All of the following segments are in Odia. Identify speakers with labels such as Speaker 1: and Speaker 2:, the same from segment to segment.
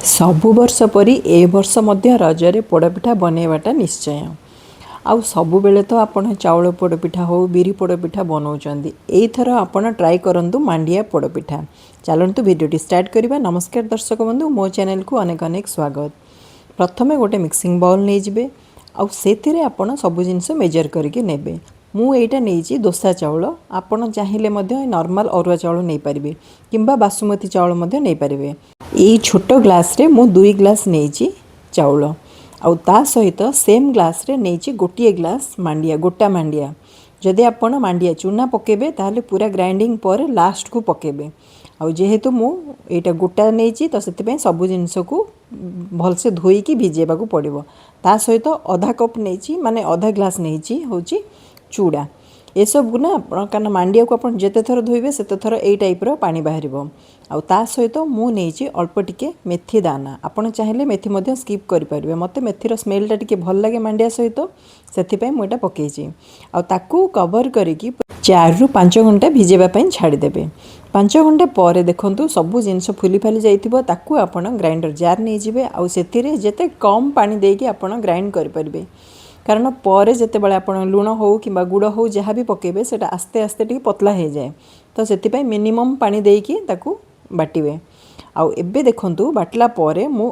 Speaker 1: ସବୁ ବର୍ଷ ପରି ଏ ବର୍ଷ ମଧ୍ୟ ରଜରେ ପୋଡ଼ପିଠା ବନେଇବାଟା ନିଶ୍ଚୟ। ଆଉ ସବୁବେଳେ ତ ଆପଣ ଚାଉଳ ପୋଡ଼ପିଠା ହେଉ, ବିରି ପୋଡ଼ପିଠା ବନାଉଛନ୍ତି। ଏଇଥର ଆପଣ ଟ୍ରାଏ କରନ୍ତୁ ମାଣ୍ଡିଆ ପୋଡ଼ପିଠା। ଚାଲନ୍ତୁ, ଭିଡ଼ିଓଟି ଷ୍ଟାର୍ଟ କରିବା। ନମସ୍କାର ଦର୍ଶକ ବନ୍ଧୁ, ମୋ ଚ୍ୟାନେଲକୁ ଅନେକ ଅନେକ ସ୍ୱାଗତ। ପ୍ରଥମେ ଗୋଟେ ମିକ୍ସିଂ ବାଉଲ୍ ନେଇଯିବେ ଆଉ ସେଥିରେ ଆପଣ ସବୁ ଜିନିଷ ମେଜର୍ କରିକି ନେବେ। ମୁଁ ଏଇଟା ନେଇଛି ଦୋସା ଚାଉଳ। ଆପଣ ଚାହିଁଲେ ମଧ୍ୟ ନର୍ମାଲ୍ ଅରୁଆ ଚାଉଳ ନେଇପାରିବେ କିମ୍ବା ବାସୁମତୀ ଚାଉଳ ମଧ୍ୟ ନେଇପାରିବେ। ଏଇ ଛୋଟ ଗ୍ଲାସ୍ରେ ମୁଁ 2 ଗ୍ଲାସ୍ ନେଇଛି ଚାଉଳ ଆଉ ତା ସହିତ ସେମ୍ ଗ୍ଲାସ୍ରେ ନେଇଛି ଗୋଟିଏ ଗ୍ଲାସ୍ ମାଣ୍ଡିଆ, ଗୋଟା ମାଣ୍ଡିଆ। ଯଦି ଆପଣ ମାଣ୍ଡିଆ ଚୁନା ପକାଇବେ, ତାହେଲେ ପୁରା ଗ୍ରାଇଣ୍ଡିଙ୍ଗ ପରେ ଲାଷ୍ଟକୁ ପକାଇବେ। ଆଉ ଯେହେତୁ ମୁଁ ଏଇଟା ଗୋଟା ନେଇଛି, ତ ସେଥିପାଇଁ ସବୁ ଜିନିଷକୁ ଭଲସେ ଧୋଇକି ଭିଜେଇବାକୁ ପଡ଼ିବ। ତା ସହିତ ଅଧା କପ୍ ନେଇଛି, ମାନେ ଅଧା ଗ୍ଲାସ୍ ନେଇଛି ହେଉଛି ଚୁଡ଼ା। ଏସବୁକୁ ନା ଆପଣ, କାରଣ ମାଣ୍ଡିଆକୁ ଆପଣ ଯେତେ ଥର ଧୋଇବେ, ସେତେ ଥର ଏଇ ଟାଇପ୍ର ପାଣି ବାହାରିବ। ଆଉ ତା ସହିତ ମୁଁ ନେଇଛି ଅଳ୍ପ ଟିକେ ମେଥି ଦାନା। ଆପଣ ଚାହିଁଲେ ମେଥି ମଧ୍ୟ ସ୍କିପ୍ କରିପାରିବେ। ମୋତେ ମେଥିର ସ୍ମେଲ୍ଟା ଟିକେ ଭଲ ଲାଗେ ମାଣ୍ଡିଆ ସହିତ, ସେଥିପାଇଁ ମୁଁ ଏଇଟା ପକାଇଛି। ଆଉ ତାକୁ କଭର୍ କରିକି 4ରୁ 5 ଘଣ୍ଟା ଭିଜେଇବା ପାଇଁ ଛାଡ଼ିଦେବେ। 5 ଘଣ୍ଟା ପରେ ଦେଖନ୍ତୁ, ସବୁ ଜିନିଷ ଫୁଲି ଫାଲି ଯାଇଥିବ। ତାକୁ ଆପଣ ଗ୍ରାଇଣ୍ଡର ଜାର୍ ନେଇଯିବେ ଆଉ ସେଥିରେ ଯେତେ କମ୍ ପାଣି ଦେଇକି ଆପଣ ଗ୍ରାଇଣ୍ଡ କରିପାରିବେ, କାରଣ ପରେ ଯେତେବେଳେ ଆପଣ ଲୁଣ ହେଉ କିମ୍ବା ଗୁଡ଼ ହେଉ, ଯାହା ବି ପକାଇବେ, ସେଇଟା ଆସ୍ତେ ଆସ୍ତେ ଟିକେ ପତଲା ହେଇଯାଏ। ତ ସେଥିପାଇଁ ମିନିମମ୍ ପାଣି ଦେଇକି ତାକୁ ବାଟିବେ। ଆଉ ଏବେ ଦେଖନ୍ତୁ, ବାଟିଲା ପରେ ମୁଁ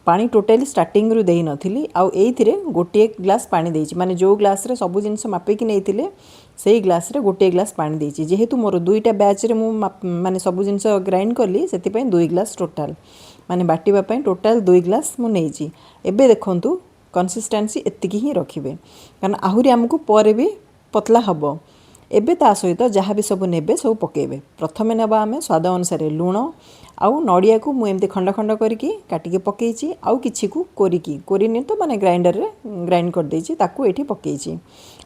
Speaker 1: ପାଣି ଟୋଟାଲି ଷ୍ଟାର୍ଟିଂରୁ ଦେଇନଥିଲି ଆଉ ଏଇଥିରେ ଗୋଟିଏ ଗ୍ଲାସ୍ ପାଣି ଦେଇଛି। ମାନେ ଯେଉଁ ଗ୍ଲାସ୍ରେ ସବୁ ଜିନିଷ ମାପିକି ନେଇଥିଲେ, ସେଇ ଗ୍ଲାସ୍ରେ ଗୋଟିଏ ଗ୍ଲାସ୍ ପାଣି ଦେଇଛି। ଯେହେତୁ ମୋର ଦୁଇଟା ବ୍ୟାଚ୍ରେ ମୁଁ ମାନେ ସବୁ ଜିନିଷ ଗ୍ରାଇଣ୍ଡ କଲି, ସେଥିପାଇଁ 2 ଗ୍ଲାସ୍ ଟୋଟାଲ୍, ମାନେ ବାଟିବା ପାଇଁ ଟୋଟାଲ୍ 2 ଗ୍ଲାସ୍ ମୁଁ ନେଇଛି। ଏବେ ଦେଖନ୍ତୁ, କନସିଷ୍ଟାନ୍ସି ଏତିକି ହିଁ ରଖିବେ, କାରଣ ଆହୁରି ଆମକୁ ପରେ ବି ପତଲା ହେବ। ଏବେ ତା ସହିତ ଯାହା ବି ସବୁ ନେବେ, ସବୁ ପକାଇବେ। ପ୍ରଥମେ ନେବା ଆମେ ସ୍ୱାଦ ଅନୁସାରେ ଲୁଣ ଆଉ ନଡ଼ିଆକୁ ମୁଁ ଏମିତି ଖଣ୍ଡ ଖଣ୍ଡ କରିକି କାଟିକି ପକାଇଛି ଆଉ କିଛିକୁ କୋରିକି, କୋରିନି ତ, ମାନେ ଗ୍ରାଇଣ୍ଡରରେ ଗ୍ରାଇଣ୍ଡ କରିଦେଇଛି, ତାକୁ ଏଇଠି ପକାଇଛି।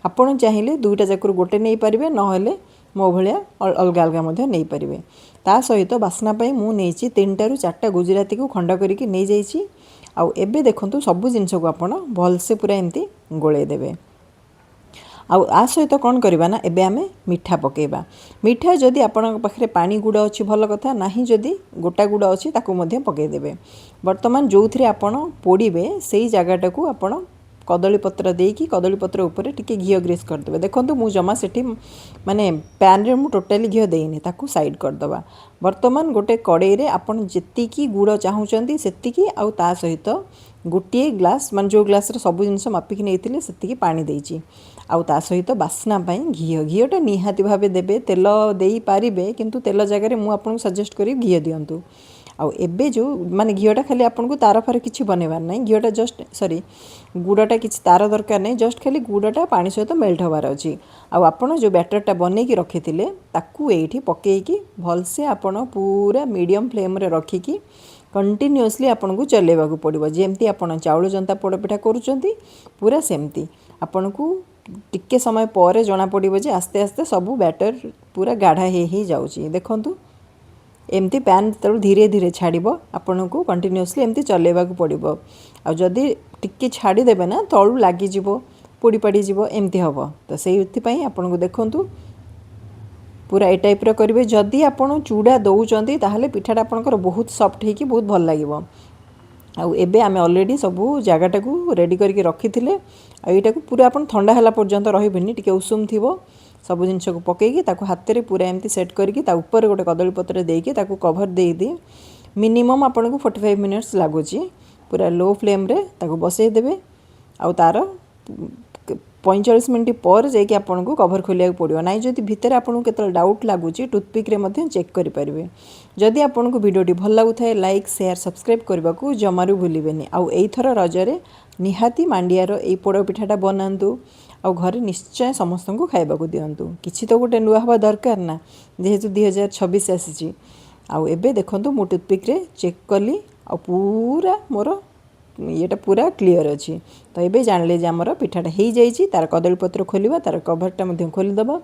Speaker 1: ଆପଣ ଚାହିଁଲେ ଦୁଇଟା ଯାକରୁ ଗୋଟେ ନେଇପାରିବେ, ନହେଲେ ମୋ ଭଳିଆ ଅଲଗା ଅଲଗା ମଧ୍ୟ ନେଇପାରିବେ। ତା ସହିତ ବାସ୍ନା ପାଇଁ ମୁଁ ନେଇଛି ତିନିଟାରୁ ଚାରିଟା ଗୁଜୁରାତିକୁ ଖଣ୍ଡ କରିକି ନେଇଯାଇଛି। ଆଉ ଏବେ ଦେଖନ୍ତୁ, ସବୁ ଜିନିଷକୁ ଆପଣ ଭଲସେ ପୁରା ଏମିତି ଗୋଳେଇ ଦେବେ। ଆଉ ଆ ସହିତ କ'ଣ କରିବା ନା, ଏବେ ଆମେ ମିଠା ପକାଇବା। ମିଠା ଯଦି ଆପଣଙ୍କ ପାଖରେ ପାଣି ଗୁଡ଼ ଅଛି, ଭଲ କଥା। ନାହିଁ ଯଦି ଗୋଟା ଗୁଡ଼ ଅଛି, ତାକୁ ମଧ୍ୟ ପକାଇଦେବେ। ବର୍ତ୍ତମାନ ଯେଉଁଥିରେ ଆପଣ ପୋଡ଼ିବେ, ସେଇ ଜାଗାଟାକୁ ଆପଣ କଦଳୀ ପତ୍ର ଦେଇକି କଦଳୀ ପତ୍ର ଉପରେ ଟିକେ ଘିଅ ଗ୍ରୀସ୍ କରିଦେବେ। ଦେଖନ୍ତୁ, ମୁଁ ଜମା ସେଠି ମାନେ ପ୍ୟାନ୍ରେ ମୁଁ ଟୋଟାଲି ଘିଅ ଦେଇନି। ତାକୁ ସାଇଡ଼୍ କରିଦେବା। ବର୍ତ୍ତମାନ ଗୋଟେ କଡ଼େଇରେ ଆପଣ ଯେତିକି ଗୁଡ଼ ଚାହୁଁଛନ୍ତି ସେତିକି ଆଉ ତା ସହିତ ଗୋଟିଏ ଗ୍ଲାସ୍, ମାନେ ଯେଉଁ ଗ୍ଲାସ୍ରେ ସବୁ ଜିନିଷ ମାପିକି ନେଇଥିଲେ, ସେତିକି ପାଣି ଦେଇଛି। ଆଉ ତା ସହିତ ବାସ୍ନା ପାଇଁ ଘିଅ। ଘିଅଟା ନିହାତି ଭାବେ ଦେବେ। ତେଲ ଦେଇପାରିବେ, କିନ୍ତୁ ତେଲ ଜାଗାରେ ମୁଁ ଆପଣଙ୍କୁ ସଜେଷ୍ଟ କରିବି ଘିଅ ଦିଅନ୍ତୁ। ଆଉ ଏବେ ଯେଉଁ ମାନେ ଘିଅଟା ଖାଲି ଆପଣଙ୍କୁ ତାର ଫାର କିଛି ବନେଇବାର ନାହିଁ। ଘିଅଟା ଜଷ୍ଟ, ସରି, ଗୁଡ଼ଟା କିଛି ତାର ଦରକାର ନାହିଁ। ଜଷ୍ଟ ଖାଲି ଗୁଡ଼ଟା ପାଣି ସହିତ ମେଲ୍ଟ ହେବାର ଅଛି। ଆଉ ଆପଣ ଯେଉଁ ବ୍ୟାଟରଟା ବନେଇକି ରଖିଥିଲେ, ତାକୁ ଏଇଠି ପକାଇକି ଭଲସେ ଆପଣ ପୁରା ମିଡ଼ିୟମ୍ ଫ୍ଲେମ୍ରେ ରଖିକି କଣ୍ଟିନ୍ୟୁଅସଲି ଆପଣଙ୍କୁ ଚଲେଇବାକୁ ପଡ଼ିବ। ଯେମିତି ଆପଣ ଚାଉଳ ଜନ୍ତା ପୋଡ଼ପିଠା କରୁଛନ୍ତି, ପୁରା ସେମିତି। ଆପଣଙ୍କୁ ଟିକେ ସମୟ ପରେ ଜଣାପଡ଼ିବ ଯେ ଆସ୍ତେ ଆସ୍ତେ ସବୁ ବ୍ୟାଟର ପୁରା ଗାଢ଼ା ହେଇ ହେଇ ଯାଉଛି। ଦେଖନ୍ତୁ, ଏମିତି ପ୍ୟାନ୍ ଯେତେବେଳେ ଧୀରେ ଧୀରେ ଛାଡ଼ିବ, ଆପଣଙ୍କୁ କଣ୍ଟିନ୍ୟୁଅସଲି ଏମିତି ଚଲେଇବାକୁ ପଡ଼ିବ। ଆଉ ଯଦି ଟିକେ ଛାଡ଼ିଦେବେ ନା, ତଳୁ ଲାଗିଯିବ, ପୋଡ଼ି ପାଡ଼ିଯିବ, ଏମିତି ହେବ। ତ ସେଇଥିପାଇଁ ଆପଣଙ୍କୁ ଦେଖନ୍ତୁ, ପୁରା ଏ ଟାଇପ୍ର କରିବେ। ଯଦି ଆପଣ ଚୁଡ଼ା ଦେଉଛନ୍ତି, ତାହେଲେ ପିଠାଟା ଆପଣଙ୍କର ବହୁତ ସଫ୍ଟ ହେଇକି ବହୁତ ଭଲ ଲାଗିବ। ଆଉ ଏବେ ଆମେ ଅଲରେଡ଼ି ସବୁ ଜାଗାଟାକୁ ରେଡ଼ି କରିକି ରଖିଥିଲେ। ଆଉ ଏଇଟାକୁ ପୁରା ଆପଣ ଥଣ୍ଡା ହେଲା ପର୍ଯ୍ୟନ୍ତ ରହିବେନି, ଟିକେ ଉଷୁମ ଥିବ। ସବୁ ଜିନିଷକୁ ପକାଇକି ତାକୁ ହାତରେ ପୁରା ଏମିତି ସେଟ୍ କରିକି ତା ଉପରେ ଗୋଟେ କଦଳୀ ପତ୍ର ଦେଇକି ତାକୁ କଭର୍ ଦେଇଦିଏ। ମିନିମମ୍ ଆପଣଙ୍କୁ 45 ମିନିଟ୍ସ ଲାଗୁଛି। ପୁରା ଲୋ ଫ୍ଲେମ୍ରେ ତାକୁ ବସେଇ ଦେବେ ଆଉ ତା'ର 45 ମିନିଟ୍ ପରେ ଯାଇକି ଆପଣଙ୍କୁ କଭର୍ ଖୋଲିବାକୁ ପଡ଼ିବ। ନାହିଁ ଯଦି ଭିତରେ ଆପଣଙ୍କୁ କେତେବେଳେ ଡାଉଟ୍ ଲାଗୁଛି, ଟୁଥପିକ୍ରେ ମଧ୍ୟ ଚେକ୍ କରିପାରିବେ। ଯଦି ଆପଣଙ୍କୁ ଭିଡ଼ିଓଟି ଭଲ ଲାଗୁଥାଏ, ଲାଇକ୍, ସେୟାର, ସବସ୍କ୍ରାଇବ୍ କରିବାକୁ ଜମାରୁ ଭୁଲିବେନି। ଆଉ ଏଇଥର ରଜରେ ନିହାତି ମାଣ୍ଡିଆର ଏଇ ପୋଡ଼ ପିଠାଟା ବନାନ୍ତୁ ଆଉ ଘରେ ନିଶ୍ଚୟ ସମସ୍ତଙ୍କୁ ଖାଇବାକୁ ଦିଅନ୍ତୁ। କିଛି ତ ଗୋଟେ ନୂଆ ହେବା ଦରକାର ନା, ଯେହେତୁ 2026 ଆସିଛି। ଆଉ ଏବେ ଦେଖନ୍ତୁ, ମୁଁ ଟୁଥପିକ୍ରେ ଚେକ୍ କଲି ଆଉ ପୁରା ମୋର ଇଏଟା ପୁରା କ୍ଲିଅର୍ ଅଛି। ତ ଏବେ ଜାଣିଲେ ଯେ ଆମର ପିଠାଟା ହେଇଯାଇଛି। ତା'ର କଦଳୀ ପତ୍ର ଖୋଲିବା, ତା'ର କଭର୍ଟା ମଧ୍ୟ ଖୋଲିଦେବା।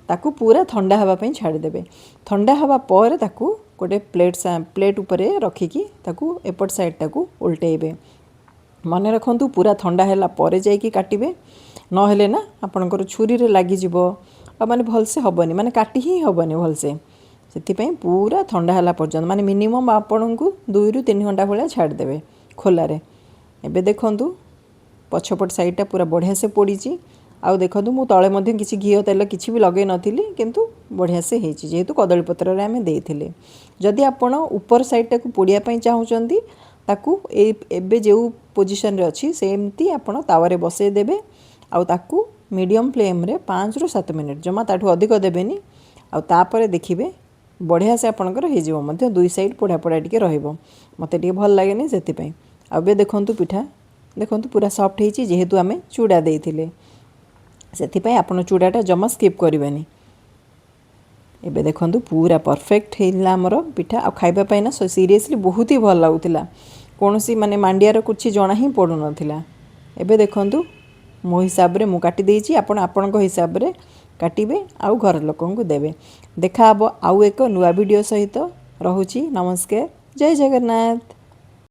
Speaker 1: ତାକୁ ପୁରା ଥଣ୍ଡା ହେବା ପାଇଁ ଛାଡ଼ିଦେବେ। ଥଣ୍ଡା ହେବା ପରେ ତାକୁ ଗୋଟେ ପ୍ଲେଟ୍ ପ୍ଲେଟ୍ ଉପରେ ରଖିକି ତାକୁ ଏପଟ ସାଇଡ଼୍ଟାକୁ ଓଲଟେଇବେ। ମନେ ରଖନ୍ତୁ, ପୁରା ଥଣ୍ଡା ହେଲା ପରେ ଯାଇକି କାଟିବେ। ନହେଲେ ନା ଆପଣଙ୍କର ଛୁରୀରେ ଲାଗିଯିବ ଆଉ ମାନେ ଭଲସେ ହେବନି, ମାନେ କାଟି ହିଁ ହେବନି ଭଲସେ। ସେଥିପାଇଁ ସେଥିପାଇଁ ପୁରା ଥଣ୍ଡା ହେଲା ପର୍ଯ୍ୟନ୍ତ, ମାନେ ମିନିମମ୍ ଆପଣଙ୍କୁ 2ରୁ 3 ଘଣ୍ଟା ଭଳିଆ ଛାଡ଼ିଦେବେ ଖୋଲାରେ। ଏବେ ଦେଖନ୍ତୁ, ପଛପଟ ସାଇଡ଼୍ଟା ପୁରା ବଢ଼ିଆ ସେ ପୋଡ଼ିଛି। ଆଉ ଦେଖନ୍ତୁ, ମୁଁ ତଳେ ମଧ୍ୟ କିଛି ଘିଅ, ତେଲ କିଛି ବି ଲଗେଇ ନଥିଲି, କିନ୍ତୁ ବଢ଼ିଆ ସେ ହେଇଛି, ଯେହେତୁ କଦଳୀ ପତ୍ରରେ ଆମେ ଦେଇଥିଲେ। ଯଦି ଆପଣ ଉପର ସାଇଡ଼୍ଟାକୁ ପୋଡ଼ିବା ପାଇଁ ଚାହୁଁଛନ୍ତି, ତାକୁ ଏଇ ଏବେ ଯେଉଁ ପୋଜିସନ୍ରେ ଅଛି, ସେମିତି ଆପଣ ତାୱାରେ ବସେଇ ଦେବେ ଆଉ ତାକୁ ମିଡ଼ିୟମ୍ ଫ୍ଲେମ୍ରେ 5ରୁ 7 ମିନିଟ୍, ଜମା ତାଠୁ ଅଧିକ ଦେବେନି। ଆଉ ତାପରେ ଦେଖିବେ, ବଢ଼ିଆ ସେ ଆପଣଙ୍କର ହେଇଯିବ ମଧ୍ୟ। ଦୁଇ ସାଇଡ଼୍ ପୋଡ଼ା ପୋଡ଼ା ଟିକେ ରହିବ। ମୋତେ ଟିକେ ଭଲ ଲାଗେନି ସେଥିପାଇଁ। ଆଉ ଏବେ ଦେଖନ୍ତୁ, ପିଠା ଦେଖନ୍ତୁ, ପୁରା ସଫ୍ଟ ହେଇଛି, ଯେହେତୁ ଆମେ ଚୁଡ଼ା ଦେଇଥିଲେ। ସେଥିପାଇଁ ଆପଣ ଚୁଡ଼ାଟା ଜମା ସ୍କିପ୍ କରିବେନି। ଏବେ ଦେଖନ୍ତୁ, ପୁରା ପରଫେକ୍ଟ ହେଇଥିଲା ଆମର ପିଠା। ଆଉ ଖାଇବା ପାଇଁ ନା ସିରିୟସଲି ବହୁତ ହି ଭଲ ଲାଗୁଥିଲା। କୌଣସି ମାନେ ମାଣ୍ଡିଆର କିଛି ଜଣା ହିଁ ପଡ଼ୁନଥିଲା। ଏବେ ଦେଖନ୍ତୁ, ମୋ ହିସାବରେ ମୁଁ କାଟି ଦେଇଛି। ଆପଣ ଆପଣଙ୍କ ହିସାବରେ କାଟିବେ ଆଉ ଘର ଲୋକଙ୍କୁ ଦେବେ। ଦେଖା ହେବ ଆଉ ଏକ ନୂଆ ଭିଡ଼ିଓ ସହିତ। ରହୁଛି, ନମସ୍କାର, ଜୟ ଜଗନ୍ନାଥ।